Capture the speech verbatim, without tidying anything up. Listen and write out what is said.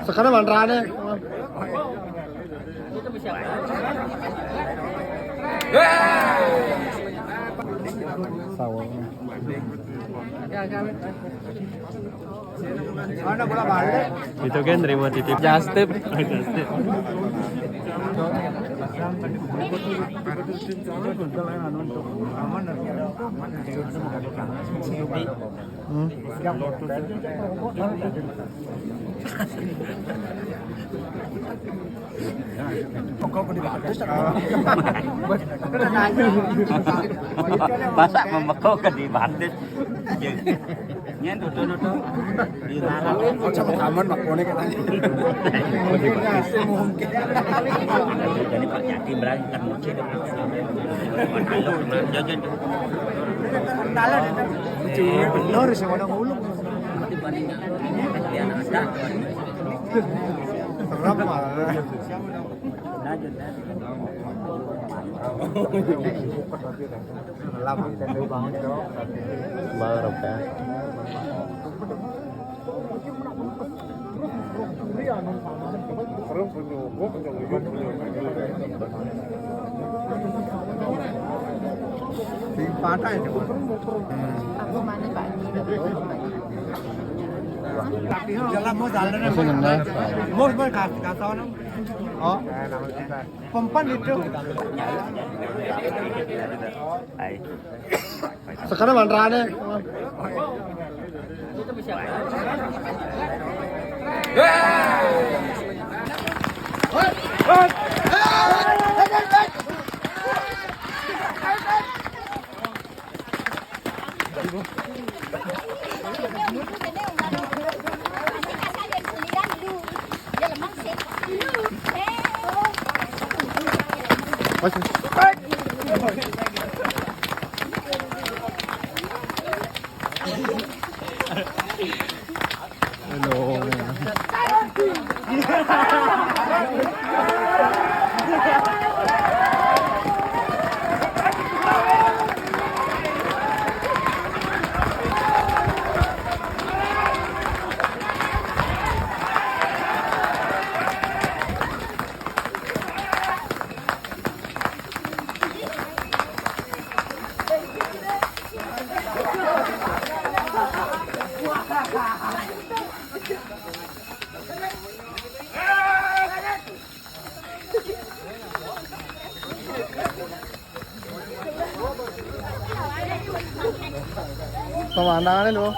Sekarang mantrane. Sawo. Itu kan terima titip. Just tip. Just tip. Hmm. Masa memekok ke di batis? Nyen tuh, tuh, tuh. Di dalam. Kok sama taman, Mak? Konek katanya. Jadi Pak Jati berani kan moci. Jajan. Bener sih, orang ulung. Serem malah. Lama. Barok ya. Di pantai itu. Aku mana Pak Haji? Jalan mau jalan. Masih ngenal. Mau, mau kasih, kasih orang. Oh. Pempan itu. Sekarang mantrane. Hello. Pemandangannya loh.